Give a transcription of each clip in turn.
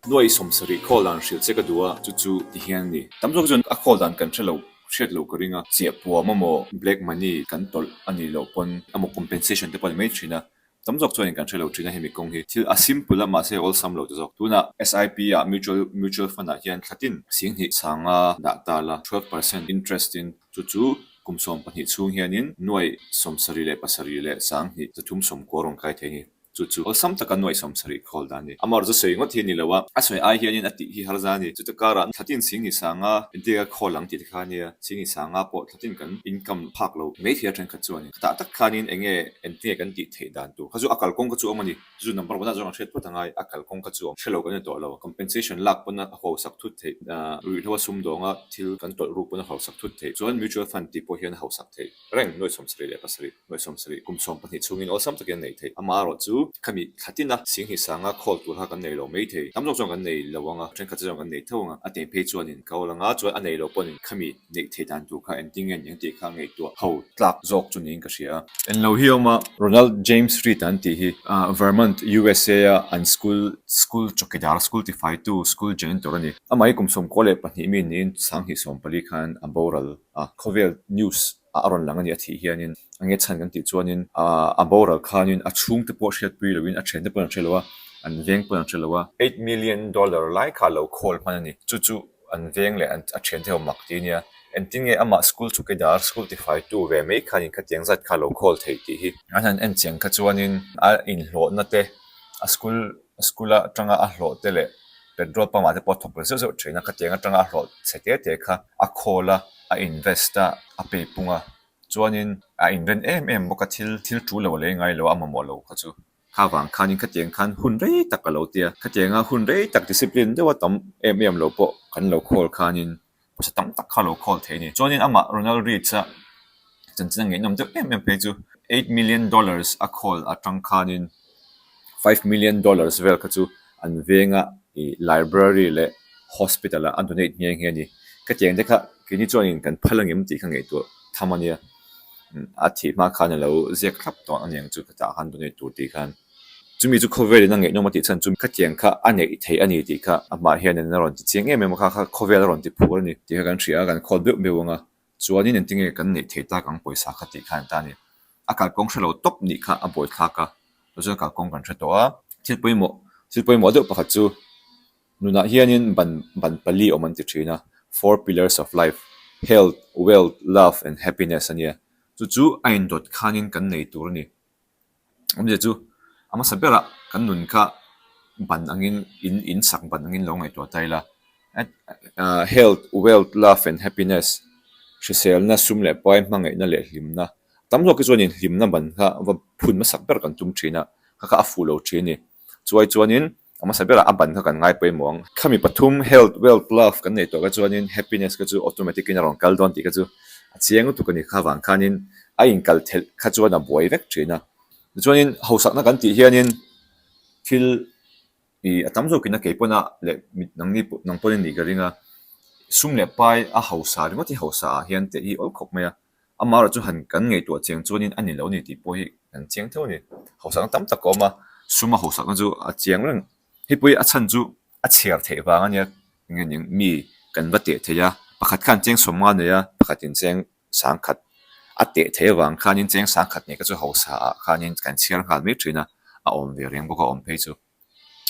Nuai sawmsarih khawl dan hrilh che ka duh a, chu chu ti hian a ni. Tam zawk chuan a khawl dan kan hre lo, hriat lo ka ring a, chiah puam emaw black money kan tawlh a nih loh pawn emaw compensation te pawh a ni mai thin a, tam zawk chuan kan hre lo thin a hemi kawng hi. Thil a simple a mahse awlsam lo ta zawk. Tunah SIP ah mutual mutual fund ah hian thlatin singhnih sanga dah ta la, 12% interest in chu chu kum 12 chhung hianin nuai 77 leh 2 390 rawn kai thei a ni. Chu chu awlsam taka nuai 70 khawl dan a ni. Amaherawhchu chu sawi ngawt hi a ni lo a, a sawi ai hianin a tih hi harza a ni. Chuta karah thlatin singni sanga intia khawl ang tih te kha a nia, singni sanga pawh thlatin kan income phak lo mai thei a thenkhat chu a ni. Khatah tak khanin eng nge engtinge kan tih theih dan tur kha chu a kalkawng kha chu awm a ni. Chu chu number one ah zawng an hriat phawt a ngai, a kalkawng kha chu awm hre lo kan ni tawh lo. Compensation lak pawn a hausak thut theih, ruihhlo a sumdawnga thil kan tawlh ruk pawn a hausak thut theih. Chuan mutual fund tih pawh hian a hausak theih reng nuai 77. Nuai 70 kum 12 chhungin awlsam takin an nei thei. Amaherawh chu khami thlatina singhnih sanga khawl tur kha kan nei lo mai thei. Tam zawk chuan kan nei lo ang a, thenkhat chuan kan nei tho ang a. A teh phei chuanin ka awl ang a, chuan a nei lo pawhin khami neih theih dan tur kha engtin nge ni ang tih kha ngaihtuah ho tlak zawk chu niin ka hria. En lo hi a awm a, Ronald James Reed an tih hi Vermont, USA a an school school chawkidar, school tifaitu, school janitor a ni. Amah hi kum 92 mi niin 2040 khan a boral a, khawvel news a rawn lang a ni a thih hianin a nge chhan kan tih chuanin a boral khanin a chhungte pawh hriatpui loin a thiante pawh an hre lo a, an veng pawh an hre lo a. $8 million lai kha a lo khawl hman a ni. Chu chu an veng leh a thiante ho mak ti a nia. Engtin nge amah school chukidar, school tifaitu ve mai khanin khatiang zat kha a lo khawl theih tih hi. An han en chiang kha chuanin a inhlawhna te, a school school atanga a hlawh te leh petrol pump ah te pawh a thawk ve zeuh zeuh thin a, khatiang atanga a hlawh chhe te te kha a khawl a, a invest a, a pei pung a, chuanin a inren em em bawk a, thil thil tul lo a lei ngai lo a, a mamawh lo kha chu. Kha vang khanin khatiang khan hun rei tak a lo tia, khatianga hun rei tak discipline deuha tam em em lo pawh kan lo khawl khanin pawisa tam tak kha lo khawl thei a ni. Chuanin amah Ronald Read-a chanchin a ngaihnawm deuh em em phei chu $8 million a khawl atang khanin $5 million vel kha chu an venga ih library leh hospital ah a donate nghe nghe a ni. Ka tiang te kha keini chuanin kan phal angem tih kha ngaihtuah tham a nia. A thih hma khan a lo ziak thlap tawh a niang chu ka tah khan donate tur tih khan. Chumi chu khawvelin a ngaihnawm a tih chhan chu khatiang kha a neih theih a ni tih kha amah hianin a rawn ti chiang em em a, kha kha khawvel a rawn ti phur a ni tih kha kan hria a, kan khawl beuh beuh ang a, chuanin engtinge kan neih theih tak ang pawisa kha tih khan ta a ni. A kalkawng hre lo tawp nih kha a buaithlak a, chu chuan kalkawng kan hre tawh a. Thil pawimawh, thil pawimawh deuh pakhat chu nunah hianin ban ban pali awm an ti thin a, four pillars of life, health, wealth, love and happiness a nia. Chu chu a indawt khanin kan nei tur a ni. Awmzia chu a hmasa berah kan nun kha ban angin in in sak ban angin lo ngaihtuah ta ila health, wealth, love and happiness hriselna sum leh pai hmangaihna leh hlimna tam zawk hi chuanin hlimna ban kha va phun hmasak ber kan tum thin a kha kha a fuh lo thin a ni chuai chuanin A hmasa berah a ban kha kan ngai pawimawh ang. Khami pathum health, wealth, love kan neih tawh kha chuanin happiness kha chu automatic in a rawn kal dawn tih kha chu a chiang lutuk a ni. Kha vang khanin a inkal thelh kha chuan a buai vek thin a. Tichuanin hausakna kan tih hianin thil ih a tam zawkin a kei pawn a leh nangni pawh nang pawhin nih ka ring a, sum leh pai a hausa ringawt hi hausa ah hian teh hi awl khawp mai a. Amaherawh chu han kan ngaihtuah chiang chuanin a ni lo a ni tih pawh hi kan chiang theuh a ni. Hausakna tam tak a awm a, suma hausakna chu a chiang reng. Hei pawh hi a chhan chu a chhiar theih vang a nia, eng nge mi kan va teh thei a, pakhat khan cheng sawmnga nei a, pakhatin cheng sangkhat a teh theih avang khanin cheng sangkhat nei kha chu hausa ah khanin kan chhiar nghal mai thin a, a awm ve reng bawk a awm phei chu.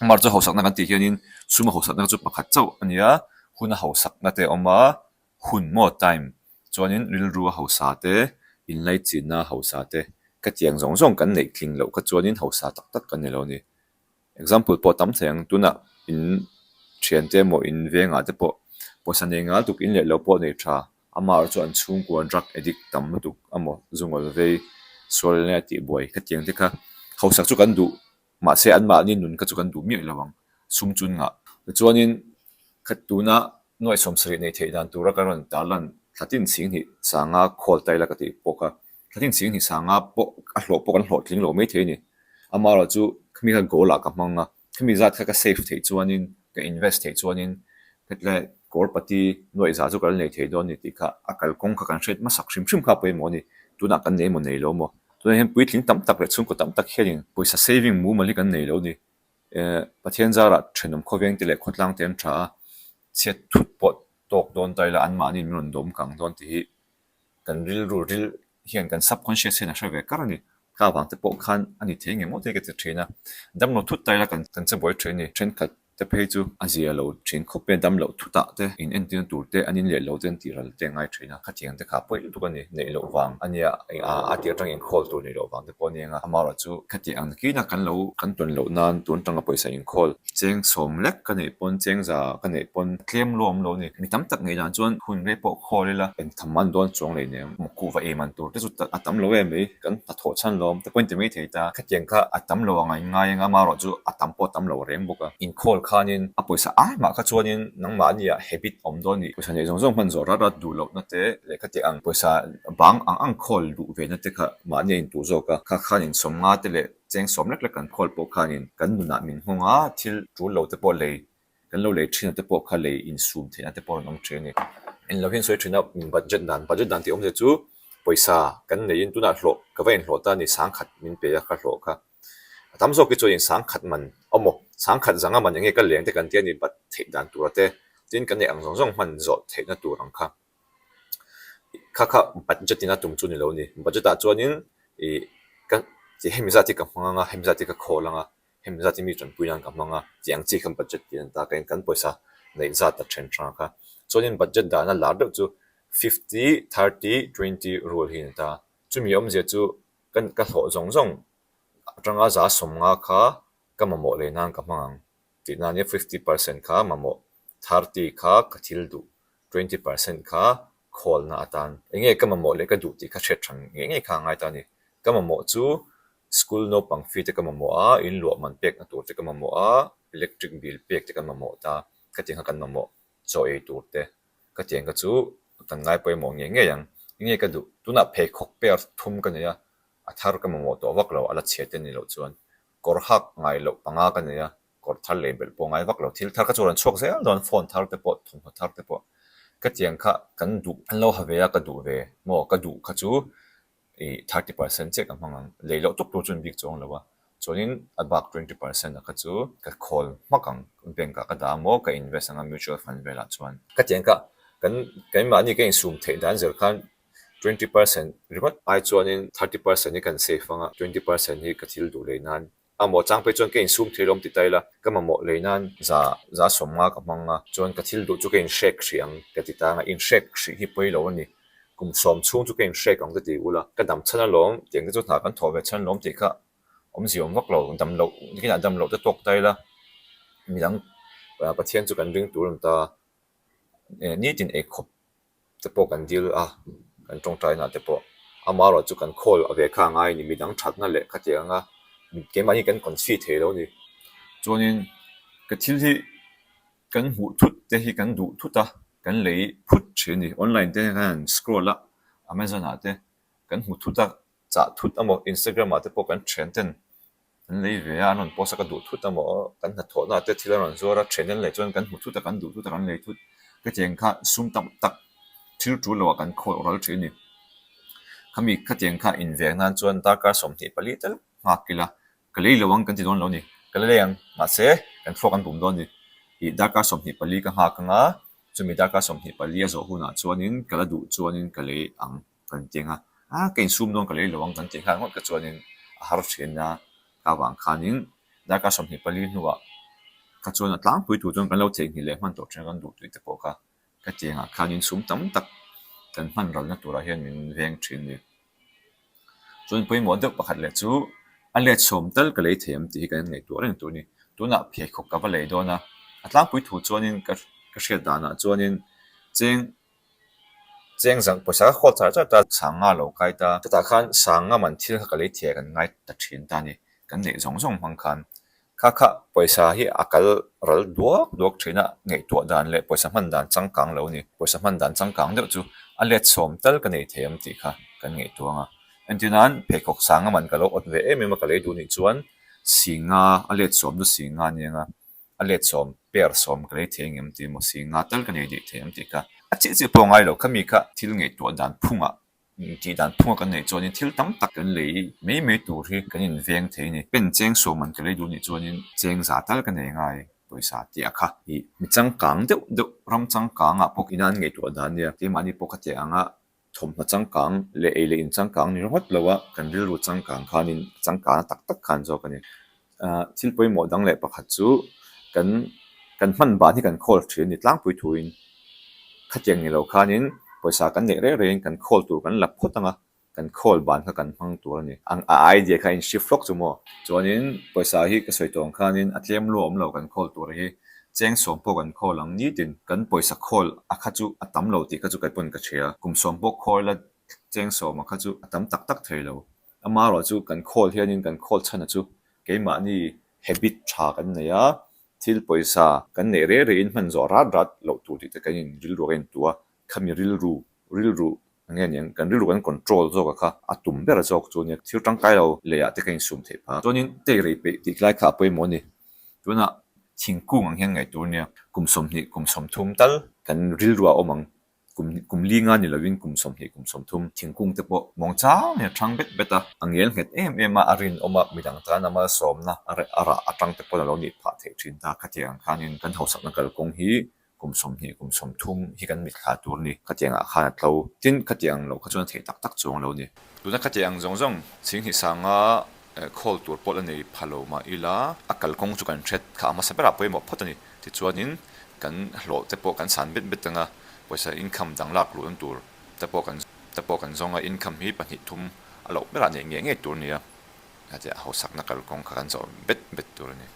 Amaherawh chu hausakna kan tih hianin suma hausakna chu pakhat chauh a ni a, huna hausakna te a awm a, Hun maw time chuanin rilru a hausa te, inlaichinna a hausa te, ka tiang zawng zawng kan neih tling loh kha chuanin hausa tak tak kan ni lo a ni. Example pawh tam thei ang, tunah in thiante emaw in vengah te pawh pawisa nei ngal tuk in leh lo pawh nei tha, amaherawh chu an chhungkua drug addict tam lutuk emaw zungawl vei sual nge tih buai ka tiang te kha hausak chu kan duh Mahse anmahni nun kha chu kan duh miah lo ang, sum chun ngah. Tichuanin kha tuna nuaih 70 nei theih dan tura kan rawn tarlan thlatin 20 sanga khawl ta ila ka tih pawh kha thlatin 20 sanga pawh a hlawh pawh kan hlawhtling lo mai thei a ni. Amaherawh chu khami kha goal ah ka hmang a, khami zat kha ka save theih chuanin ka invest theih chuanin hetlai kawr pati nuaih za chu ka la nei thei dawn a ni tih kha a kalkawng kha kan hriat hmasak hrim hrim kha a pawimawh a ni. Tunah kan nei emaw nei lo maw? Tunah hian puitling tam tak leh chhungkaw tam tak hianin pawisa saving mumal hi kan nei lo a ni. Pathian zarah thenawm khawveng te leh khawtlang te an tha a, chhiat thut pawh tawk dawn ta ila anmahni min rawn dawm kang dawn tih hi kan rilru ril hian kan subconscious hian a hre ve kar a ni. Ka avang te pawh khan a ni thei ngei maw te ka ti thin a, damlo thut ta ila kan che buai thin a ni. Thenkhat te phei chu a zia lo thin khawp mai a, damloh thutah te in entirna tur te an in leh lo te an tih ral te a ngai thin a, khatiang te kha pawi lutuk a ni. Neih loh vang a nia, a tir atang inkhawl tur neih loh vang te pawh a ni ang a, amaherawhchu chu khatiang ang kina kan lo kan tawn loh nan tun atanga pawisa inkhawl cheng sawm lek ka neih pawn cheng za ka neih pawn tlem luam lo a ni. Mi tam tak ngei dan chuan hun rei pawh khawl ila engtham man dawn chuang lei nen kuhva ei man tur te chu a tam lo em mai kan hnathawh chhan lawm te pawh in ti mai thei ta. Khatiang kha a tam lo ang a in ngai ang a, amaherawhchu a tam pawh a tam lo reng bawk a. Inkhawl khanin a pawisa ai mah kha chuanin nangmahnia habit awm dawn ni. Pawisa neih zawng zawng hman zawh rat rat duh lohna te leh khatiang ang pawisa bang ang ang khawl duh ve na te kha mahnia in tuh zawk a. Kha khan in sawmnga te leh cheng sawm lek lek kan khawl pawh khanin kan nunah min nghawng a, thil tul lo te pawh lei Kan lo lei thin a te pawh kha lei insum theihna te pawh an awm thin a ni. Englo hian sawi thin a budget dan, budget dan tih awmzia chu pawisa kan neiin tunah hlawh ka va inhlawh ta a ni sangkhat min pe a ka hlawh kha. A tam zawk hi chuan sangkhat man awmaw sangkhat zanga man enge ka leng te kan tia ni bat theih dan tura te tin kan neih ang zawng zawng hman zawh theihna tur ang kha. Kha kha budget in a tum chu ni lo a ni. Budget ah chuanin ih ka hemi zat hi ka hmang ang a hemi zat hi ka khawl ang a. Hemi zat hi mi tanpui nan ka hmang a, tih ang chi khan budget tih an ta ka in kan pawisa neih zat a then hrang kha. Chuanin budget dahna lar deuh chu fifty, thirty, twenty rule hi a ni ta. Chumi awmzia chu kan ka hlawh zawng zawng atanga za sawmnga kha ka mamawh leh nan ka hmang ang tih nan nia 50% kha mamawh, 30 kha ka thil duh, 20% kha khawlna atan. Enge ka mamawh leh ka duh tih kha hriat hrang ngei ngei kha a ngai ta a ni. Ka mamawh chu School naupang fee te ka mamawh a, in luah man pekna tur te ka mamawh a, electric bill pek te kan mamawh ta, khatiang kha kan mamawh chaw ei tur te, khatiang kha chu kan ngai pawimawh ngei ngei ang. Enge ka duh? Tunah pheikhawk pair thum ka nei a, a thar ka mamawh tawh vak lo, a la chhe te ni loh chuan kawr hak ngai loh panga ka nei a, kawr thar lei belh pawh ngai vak lo, thil thar kha chu rawn chhuak zel dawn, phone thar te pawh, thawmhnaw thar te pawh, khatiang kha kan duh an lo ha ve a, ka duh ve maw, ka duh kha chu ih 30% chiah ka hmang ang, lei loh tawp tur chu an bik chuang lo a, chuanin a bak 20% a kha chu ka khawl hmak ang, bank ah ka dah maw ka invest ang a mutual fund velah chuan. Ka tiang kha kan keimahni ka insum theih dan zel khan 20% ringawt ai chuanin 30% hi kan save ang a, 20% hi ka thil duh lei nan A maw chang phei chuan ka insum thei lawm ti ta ila, ka mamawh lei nan za za sawmnga ka hmang a, chuan ka thil duh chu ka inhrek hrih ang ka ti ta ang a, inhrek hrih hi pawi lo a ni, kum sawm chhung chu ka inhrek ang ka ti ula, ka dam chhan alawm tiang te chu hna kan thawh ve chhan alawm tih kha awmzia awm vak lo, dam loh nikinah dam loh te tawk ta ila, midang Pathian chu kan ring tur a ni ta, nitin eikhawp. te pawh kan dil a, kan tawngtaina te pawh amaherawh chu kan khawl a ve kha a ngai a ni, midang thatna leh khatiang anga keimahni kan confi thei lo a ni. Chuanin ka thil hi kan hmuh thut te hi kan duh thut a, kan lei phut thin a ni, online te hian kan scroll a, amazon ah te kan hmu thut a, chah thut emaw instagram ah te pawh kan thian ten An lei ve a, an rawn post a ka duh thut a maw, kan hnathawhna te thil a rawn zuar a, then an lei chuan kan hmu thut a, kan duh thut a, kan lei thut. Khatiang kha sum tam tak thil tul loah kan khawl ral thin a ni. Khami khatiang kha inveng nan chuan darkar 24 tal nghak ila, ka lei lo ang kan ti dawn lo a ni, ka la lei ang, mahse kan thluak an bum dawn a ni. Ih darkar 24 ka nghak anga, chumi darkar 24 a zawh hunah chuanin ka la duh chuanin ka lei ang. Kan ti ang a, a ka insum dawn ka lei lo ang kan tih nghal ngawt ka chuanin a har thin a, ka avang khanin darkar 24 hnuah kha chuan a tlangpui tur chuan kan lo theihnghilh leh hman tawh thin a kan duh tui te pawh kha ka ti angah khan insum tam tak kan hman ralna turah hian min veng thin a ni. Chuan pawimawh deuh pakhat leh chu a let sawm tal ka lei thei ang tih hi kan ngaihtuah reng tur a ni. Tunah pheikhawk ka va lei dawn a, a tlangpui thu chuanin ka hriat danah chuanin cheng Cheng zang pawisa ka khawl char char ta, sanga lo kai ta. Chutah khan sanga man thil kha ka lei thei a kan ngai ta thin ta a ni. Kan neih zawng zawng hmang khan kha kha pawisa hi a kal ral duak duak thin a, ngaihtuah dan leh pawisa hman dan changkang lo a ni. Pawisa hman dan changkang deuh chu a let sawm tal ka nei thei ang tih kha kan ngaihtuah ang a. Entir nan pheikhawk sanga man ka lo awt ve em em a ka lei duh nih chuan singa a let sawm chu singa a ni ang a. A let sawm, pair sawm ka lei thei engem tih maw si, nga tal ka nei daih thei ang tih kha a chiah chiah pawh a ngai lo. Khami kha thil ngaihtuah dan phungah Tih dan phunga kan neih chuanin thil tam tak kan lei mai mai tur hi kan inveng thei a ni. Pen cheng sawm an ka lei duh nih chuanin cheng za tal ka nei ngai pawisa tih a kha. Ih mi changkang deuh deuh ram changkangah pawh ina an ngaihtuah dan nia keimahni pawh ka teh ang a, thawmhnaw changkang leh ei leh in changkang ni ringawt lo a, kan rilru changkang khanin changkang tak tak khan zawk a ni. Ah thil pawimawh dang leh pakhat chu kan kan hman ban hi kan khawl thin a ni tlangpui thuin khatiang ni lo khanin pawisa kan neih reng rengin kan khawl tur kan la phawt ang a, kan khawl ban kha kan hmang tur a ni. A idea kha a in shift hlawk chu maw? Chuanin pawisa hi ka sawi tawh ang khanin a tlem luah awm lo kan khawl tur hi cheng sawm pawh kan khawl ang nitin kan pawisa khawl a kha chu a tam lo tih kha chu kei pawn ka hria. Kum sawm pawh khawl a cheng sawm a kha chu a tam tak tak thei lo. Amaherawhchu kan khawl hianin kan khawl chhana chu keimahni habit tha kan nei a, thil pawisa kan neih reh rehin hman zawh rat rat loh tur tih te kan in rilru a intu a, khami rilru rilru eng nge niang kan rilru kan control zawk a kha a tum ber zawk chu nia thil tangkai lo leiah te kan insum theih phah. Chuanin tei rei peih tih lai kha a pawimawh a ni. Tunah thingkung ang hian ngaih tur nia kum 20 kum 30 tal kan rilru ah awm ang. Kum kum li nga ni lovin kum 20 kum 30 thingkung te pawh mawng chang in a thang bet bet a, a ngel nghet em em a, a rinawm a, midang tan a malsawmna a reh a rah atang te pawn a lo nih phah theih thin ta. Khatiang ang khanin kan hausakna kalkawng hi kum 20 kum 30 hi kan mitthla tur a ni. Khatiang ah khan a tlo. Tin, khatiang ang loh kha chuan a theih tak tak chuang lo a ni. Tuna khatiang ang zawng zawng chhinghnih sanga khawl tur pawh la nei pha lo mah ila a kalkawng chu kan hret kha a hmasa berah pawimawh phawt a ni. Tichuanin kan hlawh te pawh kan san bet bet ang a, pawisa income dang lak luhna tur te pawh kan te pawh kan zawng a, income hi pahnih thum a loh berah neih ngei ngei tur a ni a, hetiang hausakna kalkawng kha kan zawh bet bet tur a ni.